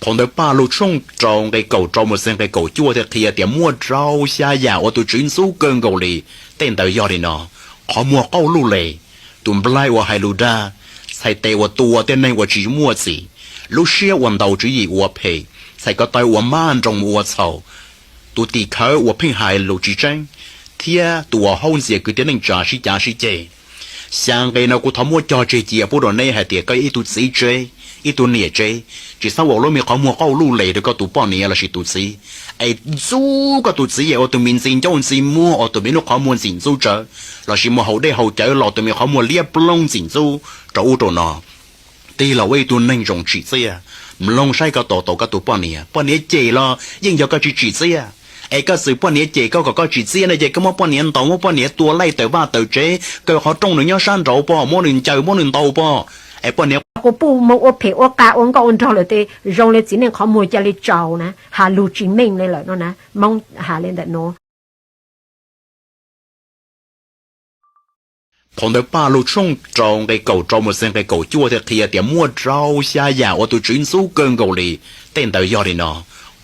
Phau ntawv Pajlug tshooj rau nqe kaum rau mus txog nqe kaum cuaj thiaj qhia tias muaj rau xya yam uas tus Tswv ntxub kawg nkaus li. Tej ntawd yog li no: qhov muag qauj luj les, tus nplaig uas hais lus dag, txhais tes uas tua tej neeg uas tsis muaj txim, lub siab uas ntaus tswv yim ua phem, txhais ko taw uas maj nroos mus ua txhaum, tus tim khawv uas pheej hais lus tsis tseeb, thiab tus uas haub ntxias kwv tij neej tsa sib cav sib ceg. Xya nqe no kuv thov muab cog tseg cia pub rau neb hais tias koj yog ib tug txiv tsev, ib tug niam tsev, tsis txhob ua lub me qhov muag qauj luj les rau koj tus poj niam lossis tus txiv, es ntxub koj tus txiv es ua tus me ntxi ncauj ntxi muag, ua tus me lub qhov muag ntxim ntxub tsawv, lossis mus haus dej haus cawv los tus me qhov muag liab ploog ntxim ntxub rau ub rau no. Tig los ua ib tug neeg zoo tsim txiaj, mloog saib koj tos tau koj tus poj niam. Poj niam cem los yeej yog koj tsis tsim txiaj, es koj txwm poj niam cem koj kom koj tsim txiaj no ces koj muab poj niam ntaus, muab poj niam tua laij tawm vaj tawm tsev, kaw qhov rooj nws nyob sab nraud pog, muab nws ncaws muab nws ntaus pog. Es poj niam quas puj mus ua phem ua qa ua nkauj ua nraug lawm tes zoo li txiv neej qhov muag ca li tsaus na, has lus tsis meej li lawm no na, Hmoob has li ntawm nuav. Phau ntawv Pajlug tshooj rau nqe kaum rau mus txog nqe kaum cuaj thiaj qhia tias muaj rau xya yam uas tus Tswv ntxub kawg nkaus li. Tej ntawd yog li no: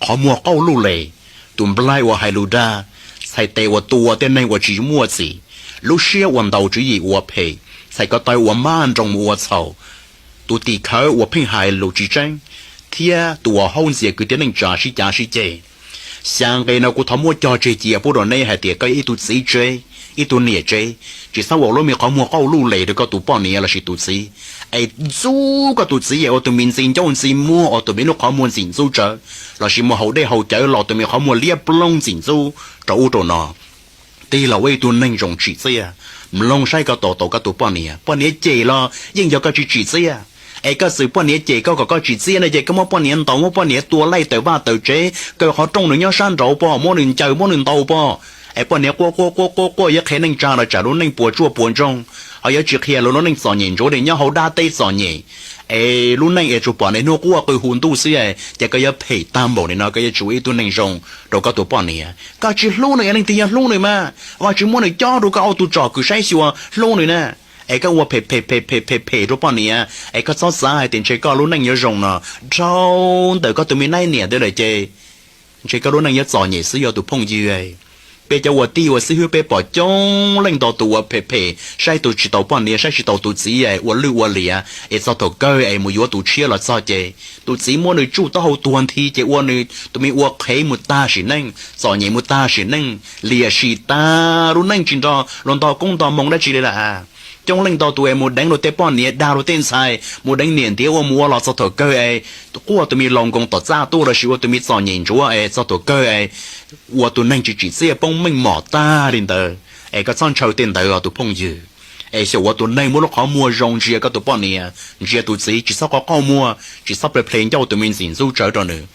qhov muag qauj luj les, tus nplaig uas hais lus dag, txhais tes uas tua tej neeg uas tsis muaj txim, lub siab uas ntaus tswv yim ua phem, txhais ko taw uas maj nroos mus ua txhaum, tus tim khawv uas pheej hais lus tsis tseeb, thiab tus uas haub ntxias kwv tij neej tsa sib cav sib ceg. Xya nqe no kuv thov muab cog tseg cia pub rau neb hais tias koj yog ib tug txiv tsev, ib tug niam tsev, tsis txhob ua lub me qhov muag qauj luj les rau koj tus poj niam lossis tus txiv, es ntxub koj tus txiv es ua tus me ntxi ncauj ntxi muag, ua tus me lub qhov muag ntxim ntxub tsawv, lossis mus haus dej haus cawv los tus me qhov muag liab ploog ntxim ntxub rau ub rau no. Tig los ua ib tug neeg zoo tsim txiaj, mloog saib koj tos tau koj tus poj niam. Poj niam cem los yeej yog koj tsis tsim txiaj, es koj txwm poj niam cem koj kom koj tsim txiaj no ces koj muab poj niam ntaus, muab poj niam tua laij tawm vaj tawm tsev, kaw qhov rooj nws nyob sab nraud pog, muab nws ncaws muab nws ntaus pog. Es poj niam quaj quaj quaj quaj quaj yuav qhia neej tsa los tsam lub neej puas tsuaj puas ntsoog, ho yuav tsis qhia lub neej txom nyem ntsuav li nyob hauv dab teb txom nyem. Es lub neej es tsuas pom niaj hnub quaj qw hu ntuj xwb, ces koj yuav phem tag npaum li no, koj yuav tsis ua ib tug neeg zoo rau koj tus poj niam. Koj tsis hlub nws es leej twg yog hlub nws mas? Vajtswv muab nws cob rau koj ua tus tsom kwm saib xyuas hlub nws na. Es koj ua phem phem phem phem phem phem rau poj niam, es koj txhob xav hais tias ntshe koj lub neej yuav zoo no dhau ntawm koj tus me nab niam ntawd lawm ces ntshe koj lub neej yuav txom nyem xwb yog tus phooj ywg. Peb cov ua tij ua xib hwb peb pom coob leej ntau tus ua phem phem, saib tus tsis tau poj niam, saib tsis tau tus txiv, ua lwj ua liam es txog thaum kawg es mus yuav tus tshiab los txog ces tus txiv muab nws tsuj taub hau tuag nthi ces ua nws tus me ua qhev mus tag sim neej, txom nyem mus tag sim neej, liam sim tag lub neej tsis nrog luag nto koob nto moo dab tsi li lawm. Coob leej ntau tus es mus deev luag tej poj niam, dag luag tej ntxhais, mus deev niam ntiav ua mus ua los txog thaum kawg es quaj tus me laus nkoos tom txaj tuaj lossis ua tus me txom nyem ntsuav es txog thaum kawg es ua tus neeg tsis tsim txiaj poob meej mom tag li ntawd. Es koj txhob ntshaw tej ntawd os tus phooj ywg. Es xyaum uas tus neeg muab lub qhov muag zoo ntsia koj tus poj niam, ntsia tus txiv, tsis txhob qhov qauj muag, tsis txhob ple ple ncauj tus me ntxim ntxub tsawv rau nws.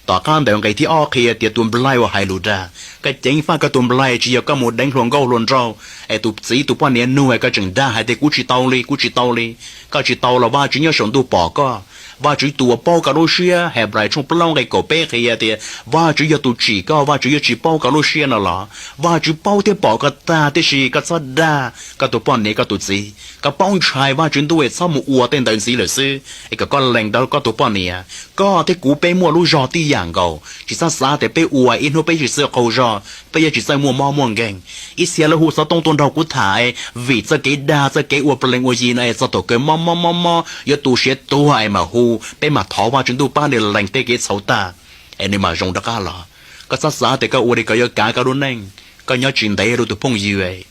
Tom qab ntawd nqe thib ob qhia tias tus nplaig uas hais lus dag, koj ceev faj koj tus nplaig, tsis yog koj mus deev hluas nkauj hluas nraug es tus txiv tus poj niam nug es koj tseem dag hais tias kuv tsis tau li, kuv tsis tau li. Koj tsis tau los Vajtswv nyob saum ntuj pom koj. Vajtswv tus uas paub koj lub siab, Henplais tshooj plaub nqe kaum peb qhia tias Vajtswv yog tus tsim koj, Vajtswv yuav tsis paub koj lub siab no los? Vajtswv paub thiab pom koj tag, tiam sis koj txhob dag koj tus poj niam koj tus txiv. Koj paub ntshai Vajtswv ntuj es txhob mus ua tej ntawd ntxiv lawm xwb, es kom koj lees rau koj tus poj niam. Koj thiab kuv peb muaj lub zog tib yam nkaus, tsis txhob xav tias peb ua ib hnub peb tsis txawj qaug zog, peb yuav tsis txawj muaj mob muaj nkeeg. Ib txhia lawv hu xov tooj tuaj nrog kuv tham es vim txoj kev dag txoj kev ua plees ua yi no es txog thaum kawg mob mob mob mob yuav tu siav tuag es mam hu, peb mam thov Vajtswv ntuj pab nws lees tej kev txhaum tag es nws mam zoo rov qab los. Koj txhob xav tias koj ua li ko yuav kav koj lub neej, koj nyob tsis ntev lawm tus phooj ywg,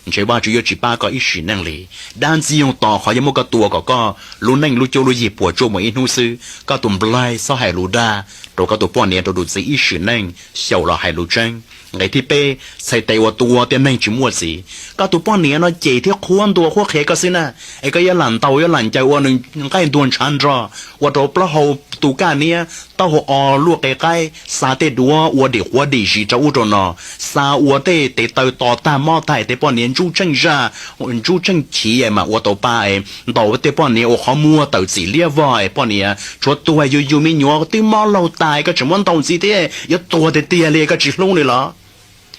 ntshe Vajtswv yuav tsis pab koj ib sim neej li. Dab ntxwg nyoog tos qhov yuav muab koj tua kom koj lub neej lub cuab lub yig puas tsuaj mus ib hnub xwb. Koj tus nplaig txhob hais lus dag rau koj tus poj niam rau tus txiv ib sim neej, xyaum los hais lus tseeb. Nqe thib peb, txhais tes uas tua tej neeg tsis muaj txim. Koj tus poj niam no cem thiab qhuab ntuas qhuab qhia koj xwb na, es koj yuav lam ntaus yuav lam ncaws ua nws nqaij ntuag ntshav nrog, ua rau plaub hau tu kaj niab, taub hau o luaj qe qaib, xa tej duav ua dim quav dim zis rau ub rau no, xa ua tej tes taw to tag mob tag es tej poj niam ntsuj tsheej zaj, ntsuj tsheej chiv mas ua tau pa es ntaus tej poj niam ua qhov muag tawm txim liab vog es poj niam tshuav tuag yug yug me nyuam twb mob laug tas, koj tseem muab ntaus ntxiv thiab, yuav tuag tiag tiag li, koj tsis hlub li los?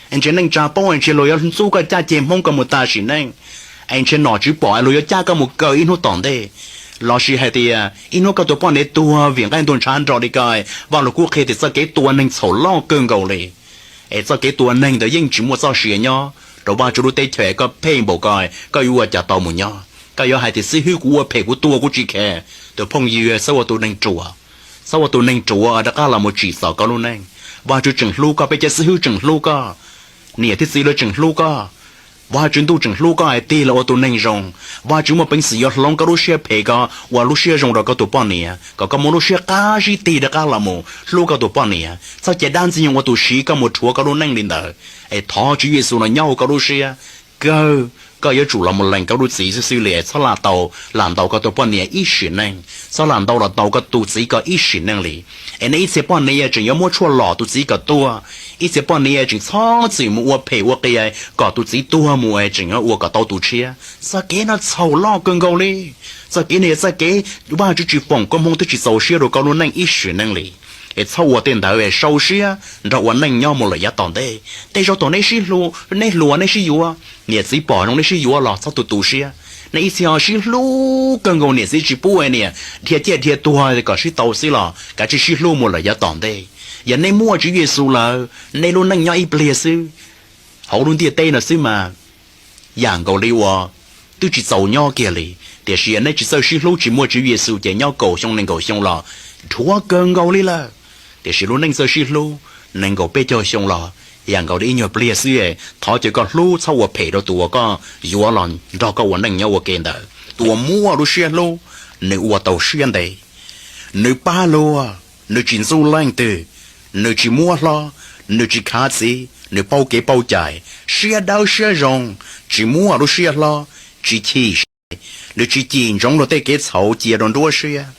Ntshe neej tsa paub ntshe luag yuav ntxub koj caj ceg Hmoob koj mus tag sim neej. Es ntshe nom tswv pom luag yuav cab koj mus kaw ib hnub tom ntej. Lossis hais tias ib hnub koj tus poj niam tuag vim nqaij ntuag ntshav nrog li ko, Vaj Lug Kub qhia tias txoj kev tua neeg txhaum loj kawg nkaus li. Es txoj kev tua neeg ntawd yeej tsis muaj txoj sia nyob rau Vajtswv lub teb chaws, koj phem npaum ko, koj yuav ua cas tau mus nyob? Koj yuav hais tias xib hwb kuv ua phem kuv tua kuv tsis khe. Tus phooj ywg, txhob ua tus neeg ruam, txhob ua tus neeg ruam rov qab los mus tsim txom koj lub neej. Vajtswv tseem hlub koj, peb cov xib hwb tseem hlub koj, niam thiab txiv lawv tseem hlub koj, Vajtswv ntuj tseem hlub koj es tig los ua tus neeg zoo. Vajtswv muaj peev xwm yuav hloov koj lub siab phem ko ua lub siab zoo rau koj tus poj niam, kom koj muaj lub siab qab zib tig rov qab los mus hlub koj tus poj niam. Txhob cia dab Ntxwg Nyoog ua tus siv koj mus rhuav koj lub neej li ntawd. Es thov Tswv Yexus los nyob hauv koj lub siab, kawg koj yuav tsum los mus lees koj lub txim xwb xwb li. Txhob lam ntaus koj tus poj niam ib sim neej, txhob lam ntaus los ntaus koj tus txiv ko ib sim neej li. Es nej ib txhia poj niam tseem yuav muab tshuaj lom tus txiv kom tuag, ib txhia poj niam tseem txhob txwm mus ua phem ua qias kom tus txiv tuag mus es tseem yuav ua kom tau tus tshiab. Txoj kev no txhaum loj kawg nkaus li. Txoj kev no yog txoj kev Vajtswv tsis foom koob hmoov thiab tsis txaus siab rau koj lub neej ib sim neej li. Es txhob ua tej ntawd, sau siab nrog ua neej nyob mus lawm yav tom ntej. Tej zaum thaum nej sib hlub, nej hluas nej sib yuav, niam txiv pom zoo nej sib yuav los txhob tu tu siab. Nej ib txhia ho sib hlub kawg nkaus, niam txiv tsis pub niam dhia ciaj dhia tuag kom sib tau xwb los kav tsij sib hlub mus lawm yav tom ntej. Yog nej muaj Tswv Yexus lawm, nej lub neej nyob ib pliag xwb, hauv lub ntiaj teb no xwb mas yam nkaus li uas twb tsis txaus nyob kiag li. Tiam sis yog nej tsis txawj sib hlub, tsis muaj Tswv Yexus ces nyob kaum xyoo nees nkaum xyoo los dhuav kawg nkaus li lawm. Tiam sis lub neej txawj sib hlub, nees nkaum peb caug xyoo los yam nkaus li ib nyuag pliag xwb. Thov cia koj hlub, txhob ua phem rau tus uas koj yuav los nrog koj ua neej nyob ua ke ntawd. Tus uas muaj lub siab hlub, nws ua tau siab ntev, nws pab luag, nws tsis ntxub leej twg, nws tsis muab hlob, nws tsis khav txiv, nws paub kev paub cai, siab dawb siab zoo, tsis muaj lub siab hlob, tsis chim siab, nws tsis cim ntsoov luag tej kev txhaum cia rau nruab siab,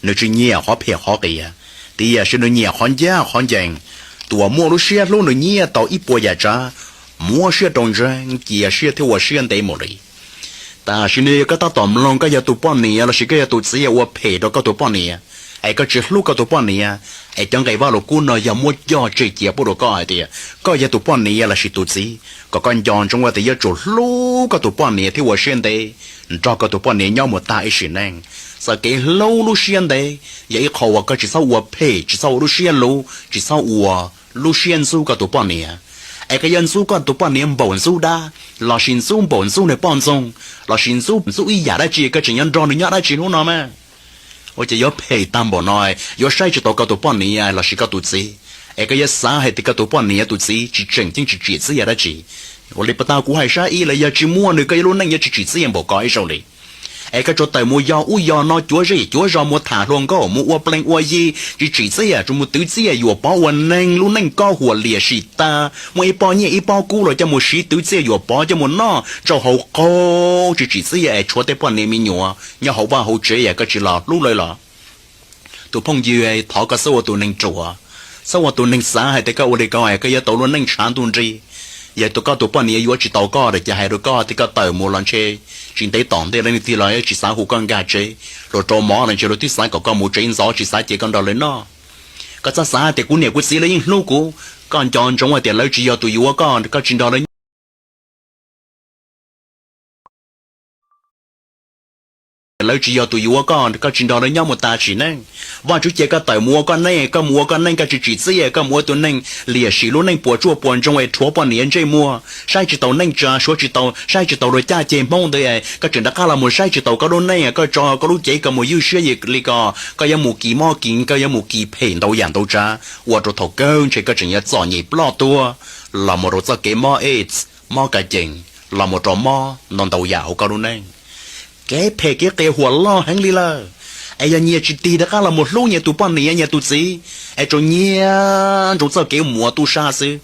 nws tsis nyiam qhov phem qhov qias, tiam sis nws nyiam qhov ncaj qhov ncees. Tus uas muaj lub siab hlub nws nyiam tau ib puas yam tsav, muab siab rau ntseeg, cia siab thiab ua siab ntev mus li. Tam sim no yog koj tab tom mloog koj yog tus poj niam lossis koj yog tus txiv ua phem rau koj tus poj niam, es koj tsis hlub koj tus poj niam, es cov nqe Vaj Lug Kub no yog muab coj tseg cia pub rau koj hais tias koj yog tus poj niam lossis tus txiv, kom koj nco ntsoov tias yuav tsum hlub koj tus poj niam thiab ua siab ntev nrog koj tus poj niam nyob mus tag ib sim neej. Txoj kev hlub lub siab ntev yog ib qho uas koj tsis txhob ua phem, tsis txhob ua lub siab luv, tsis txhob ua lub siab ntxub koj tus poj niam. Es koj yuav ntxub koj tus poj niam npaum ntxub dab, lossis ntxub npaum ntxub nws poj ntxoog, lossis ntxub ntxub ib yam dab tsi, koj tseem yuav nrog nws nyob dab tsi hnub no mas? Ua cas yuav phem tag npaum no, yuav saib tsis taus koj tus poj niam lossis koj tus txiv, es koj yuav xav hais tias koj tus poj niam tus txiv tsis tseem ceeb, tsis tsim txiaj dab tsi. Ua li puas tau kuv hais sab ib los yog tsis muaj nws koj yuav lub neej yuav tsis tsim txia npaum ko ib zaug li. Es koj tsuas tawm mus yog ub yog no, cuav zej cuav zos, mus tham hluas nkauj, mus ua plees ua yi tsis tsim txiaj, tsuas mus twv txiaj yuam pov ua neeg, lub neej koj huam liam sim tag, muaj ib pob nyiaj ib pob kub los coj mus siv twv txiaj yuam pov coj mus noj tsau hauv qaug tsis tsim txiaj, es tshuav tej poj niam me nyuam nyob hauv vaj hauv tsev es koj tsis los hlub lawv los? Tus phooj ywg, thov koj txhob ua tus neeg ruam, txhob ua tus neeg xav hais tias koj ua li ko es koj yuav tau lub neej tshav ntuj nrig. Yog tus koj tus poj niam yuav tsis tau koj lawm ces hais rau koj tias koj tawm mus los ntshe tsis ntev tom ntej leej twg los tsis xav hu koj nkag tsev, luag rau mov los ntshe luag twb xav kom koj mus tsev ntxov tsis xav cia koj nrog lawv noj. Koj txhob xav tias kuv niam kuv txiv lawv yeej hlub kuv, koj nco ntsoov hais tias lawv tsis yog tus yuav koj, koj tsis nrog lawv lawv tsis yog tus yuav koj, koj tsis nrog lawv nyob mus tas sim neej. Vaj Tswv cia koj tawm mus ua koj neej, koj mus ua koj neej koj tsis tsim txiaj, koj mus ua tus neeg liam sim lub neej puas tsuaj puas ntsoog es rhuav poj niam ntsej muag, saib tsis taus neej tsa, suav tsis tau, saib tsis taus luag caj ceg Hmoob ntawd, koj tseem rov qab los mus saib tsis taus koj lub neej, koj tso koj lub cev koj mus ywj siab li ko, koj yuav mus kis mob kis, koj yuav mus kis phem ntau yam ntau tsav, ua rau thaum kawg ntshe koj tseem yuav txom nyem ploj tuag los mus rau txoj kev mob aids, mob ka cees, los mus rau mob ntau ntau yam hauv koj lub neej. Kev phem kev qias huam loj heev li lawm. Es yog nyias tsis tig rov qab los mus hlub nyias tus poj niam nyias tus txiv, es tsuas nyiam ntsoov txoj kev muas tub sab xwb,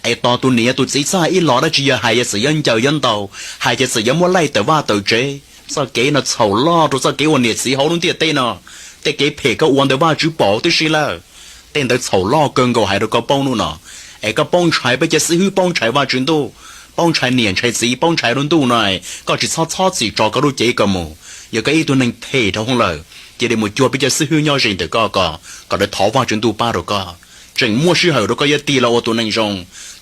es tos tus niam tus txiv txhob hais ib los dab tsi, yog hais ces txawm yuav ncaws yuav ntaus, hais ces txawm yuav muab laij tawm vaj tawm tsev. Txoj kev no txhaum loj rau txoj kev ua niam txiv hauv lub ntiaj teb no. Tej kev phem koj ua ntawd Vaj Tswv pom tib si lawm. Tej ntawd txhaum loj kawg nkaus hais rau koj paub hnub no. Es koj paub ntshai peb cov xib hwb, paub ntshai Vaj Tswv Ntuj, paub ntshai niam ntshai txiv, paub ntshai lub ntuj no, koj tsis txhob txhob txwm tso koj lub cev koj mus. Yog koj ib tug neeg phem dhau hwv lawm, cia li mus cuag peb cov xib hwb nyob ze ntawm koj ko, kom lawv thov Vaj Tswv Ntuj pab rau koj. Tseem muaj sij hawm rau koj yuav tig los ua tus neeg zoo.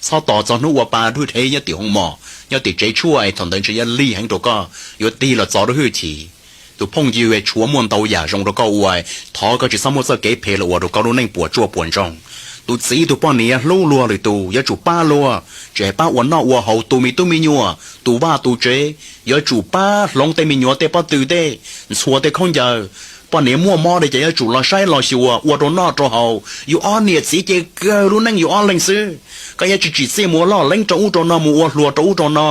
Txhob tos txog hnub ua pa dub dhev nyob tim hoo mom, nyob tim tsev tshuaj es thaum ntawd ntshe yuav lig heev rau koj, yuav tig los txog lub hwj chim. Tus phooj ywg, tshuav muaj ntau yam zoo rau koj ua, thov koj tsis txhob muab txoj kev phem los ua rau koj lub neej puas tsuaj puas ntsoog. Tus txiv tus poj niam hlub luag lwm tus yuav tsum pab luag, tsis hais pab ua noj ua haus, tus me tub me nyuam, tus vaj tus tsev, yuav tsum pab hloov tej me nyuam tej pob tw tej, ntxhua tej khaub ncaws. Poj niam muaj mob li ces yuav tsum los saib los xyuas ua rau noj rau haus. Yus ob niam txiv ces kawg lub neej yus ob leeg xwb. Koj yuav tsis tsim txiaj mus ua loj leeb rau ub rau no, mus ua hluas rau ub rau no,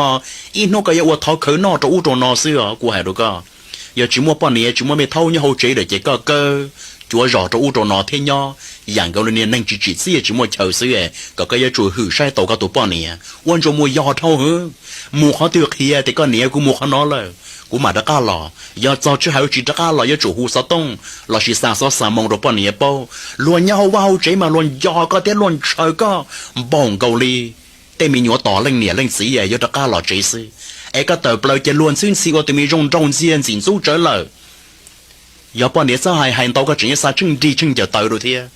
ib hnub koj yuav ua thov khawv noj rau ub rau no xwb os. Kuv hais rau koj, yog tsis muaj poj niam tsis muaj me thaub nyob hauv tsev lawm ces koj kawg cuav zos rau ub rau no thiab nyob yam nkaus li niag neeg tsis tsim txiaj tsis muaj chaw xwb. Kom koj yuav tsum hwm saib taus koj tus poj niam, ua ntsuas mus yog dhau hwv, mus qhov twg qhia tias koj niam kuv mus qhov no lawm, kuv mam rov qab los. Yog txog sij hawm tsis rov qab los yuav tsum hu xov tooj lossis xa xov xa moo rau poj niam paub. Luag nyob hauv vaj hauv tsev mas luag nco koj thiab luag ntshaw koj npaum nkaus li tej me nyuam tos leej niam leej txiv yuav rov qab los tsev xwb. Es koj tawm plaws ces luag ntxhwb ntxhi ua tus me zoo nraug ntxiag ntxim ntxub tsawv lawm. Yog poj niam txhob hais, hais ntau koj tseem yuav xa tsheej nrig tsheej ncaws taw rau thiab.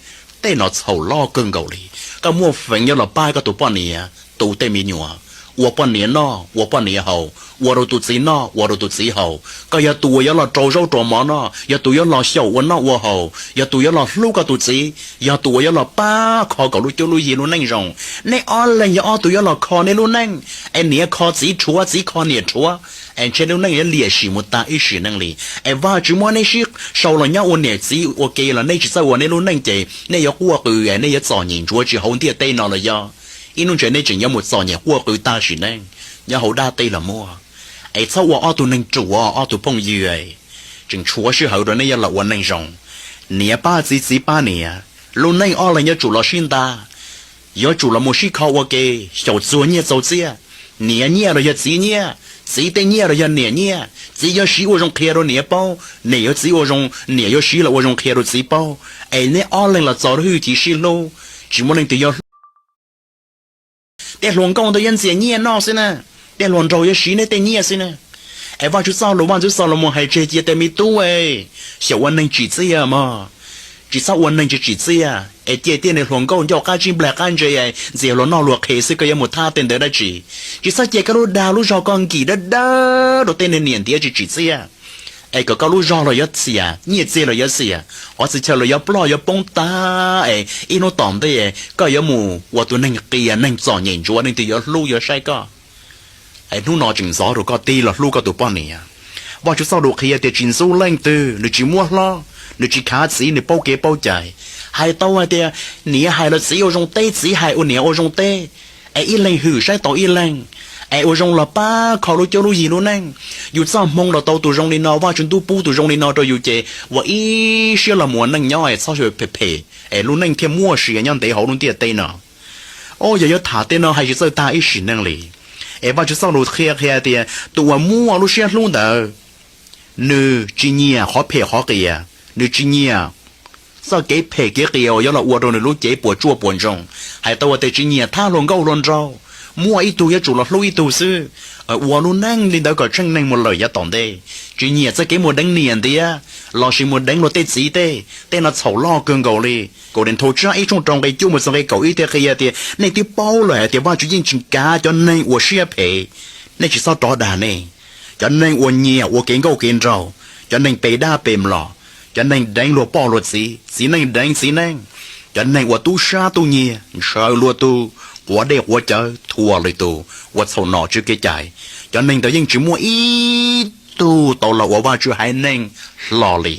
Tej no txhaum loj kawg nkaus li. Koj muaj feem yuav los pab koj tus poj niam tu tej me nyuam, ua poj niam noj ua poj niam haus, ua rau tus txiv noj ua rau tus txiv haus. Koj yog tus uas yuav los rau zaub rau mov noj, yog tus yuav los xyaum ua noj ua haus, yog tus yuav los hlub koj tus txiv, yog tus uas yuav los pab kho kom lub cuab lub yig lub neej zoo. Nej ob leeg yog ob tug yuav los kho nej lub neej, es niam kho txiv rhuav, txiv kho niam rhuav, es ntshe lub neej yuav liam sim mus tag ib sim neej li. Es Vajtswv muab nej sib sau los nyob ua niam txiv ua ke los nej tsis txawj ua nej lub neej ces nej yuav quaj qw, nej yuav txom nyem ntsuav tsis hauv ntiaj teb no los yog ib hnub ntse nej tseem yuav mus txom nyem quaj qw tag sim neej nyob hauv dab teb los muaj. Es txhob ua ob tug neeg ruam ob tug phooj ywg, tseem tshuav sij hawm rau nej yuav los ua neeg zoo. Niam pab txiv, txiv pab niam, lub neej ob leeg yuav tsum los sib nta, yuav tsum los mus sib kho ua ke, xyaum txuag nyiaj txaus txiaj. Niam nyiaj los yog txiv nyiaj, txiv tej nyiaj los yog niam nyiaj. Txiv yuav siv ua zoo qhia rau niam paub, niam yuav txiv ua zoo, niam yuav siv los ua zoo qhia rau txiv paub. Es neb ob leeg los txog lub hwj chim sib hlub, tsis muaj leej twg yuav hlub. Tej hluas nkauj ntawd yuav ntxias nyiaj noj xwb na, tej hluas nraug yuav siv neb tej nyiaj xwb na. Es Vajtswv txoj lus, Vajtswv txoj lus mus hais tseg cia tias me tub, xyaum ua neeg tsim txiaj mog, tsis txhob ua neeg tsis tsim txiaj. Es cia tiaj niag hluas nkauj ncauj qab tsib nplag qab ntse ntxias luag noj luag qhev xwb, koj yuav mus thab tej ntawd dab tsi? Tsis txhob cia koj lub dag lub zog koj nkim dawb dawb rau tej niag niam ntiav tsis tsim txiaj. Es kom koj lub zog los yuav txias, nyiaj txiag los yuav xias, qhov txhia chaw los yuav ploj yuav poob tag, es ib hnub tom ntej koj yuav mus ua tus neeg qias neeg txom nyem ntsuav, leej twg yuav hlub yuav saib koj? Es hnub no tseem ntxov rau koj tig los hlub koj tus poj niam. Vajtswv txoj lus qhia tias tsis ntxub leej twg, nws tsis muab hlob, nws tsis khav txiv, nws paub kev paub cai. Hais tau hais tias niam hais los txiv ua zoo teb, txiv hais ua niam ua zoo teb, es ib leeg hwm saib taus ib leeg, es ua zoo los pab kho lub cuab lub yig lub neej. Yus txoj hmoo los tau tus zoo li no, Vajtswv ntuj pub tus zoo li no rau yus ces ua ib siab los mus ua neej nyob es txhob phem phem, es lub neej thiaj muaj sia nyob ntev hauv lub ntiaj teb no. Os, yog yuav tham tej no hais tsis txawj tag ib sim neej li. Es Vajtswv txoj lus qhia qhia tias tus uas muaj lub siab hlub ntawd, nws tsis nyiam qhov phem qhov qias, nws tsis nyiam txoj kev phem kev qias uas yuav los ua rau nws lub cev puas tsuaj puas ntsoog. Hais tau tias tsis nyiam thab hluas nkauj hluas nraug, muaj ib tug yuav tsum los hlub ib tug xwb. Ua lub neej li ntawd kom tsheej neeg mus lawm yav tom ntej. Tsis nyiam txoj kev mus deev niam ntiav lossis mus deev luag tej txiv tej, tej no txhaum loj kawg nkaus li. Kaum Dej Nthau tsab ib tshooj rau nqe cuaj mus txog nqe kaum ib thiaj qhia tias nej twb paub lawm hais tias Vajtswv yeej tsis kav cov neeg uas siab phem. Nej tsis txhob rov dag nej, cov neeg uas nyiam ua kev nkauj kev nraug, cov neeg pe dab pe mlom, cov neeg deev luag poj luag txiv, txiv neej deev txiv neej, cov neeg uas tub sab tub nyiag, ntshaw luag tug, quav dej quav cawv, thuam lwm tus, ua txhaum nom tswv kev cai, cov neeg ntawd yeej tsis muaj ib tug tau los ua Vajtswv haiv neeg hlo li.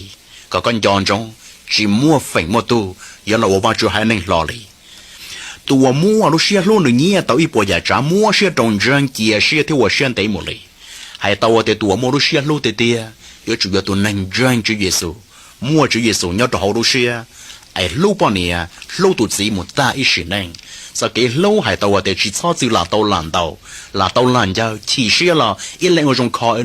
Kom koj nco ntsoov, tsis muaj feem muaj tug yuav los ua Vajtswv haiv neeg hlo li. Tus uas muaj lub siab hlub nws nyiam tau ib puas yam tsav, muab siab rau ntseeg, cia siab thiab ua siab ntev mus li. Hais tau tias tus uas muaj lub siab hlub tiag tiag yuav tsum yog tus neeg ntseeg Tswv Yexus, muaj Tswv Yexus nyob rau hauv lub siab, es hlub poj niam hlub tus txiv mus tag ib sim neej. Txoj kev hlub hais tau tias tsis txhob txwm lam tau lam ntaus, lam tau lam ncaws, chim siab los ib leeg ua zoo kho,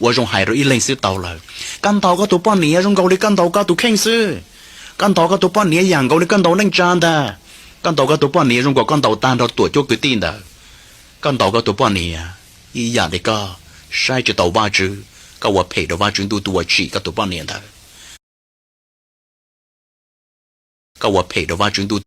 ua zoo hais rau ib leeg xwb tau lawm. Koj ntaus koj tus poj niam zoo nkaus li koj ntaus koj tus kheej xwb. Koj ntaus koj tus poj niam yam nkaus li koj ntaus neej tsa ntag. Koj ntaus koj tus poj niam zoo nkaus koj ntaus tag nrho tuam cuab kwv tij ntawd. Koj ntaus koj tus poj niam ib yam li koj saib tsis taus Vajtswv, koj ua phem rau Vajtswv ntuj tus uas tsim koj tus poj niam ntawd. Koj ua phem rau Vajtswv ntuj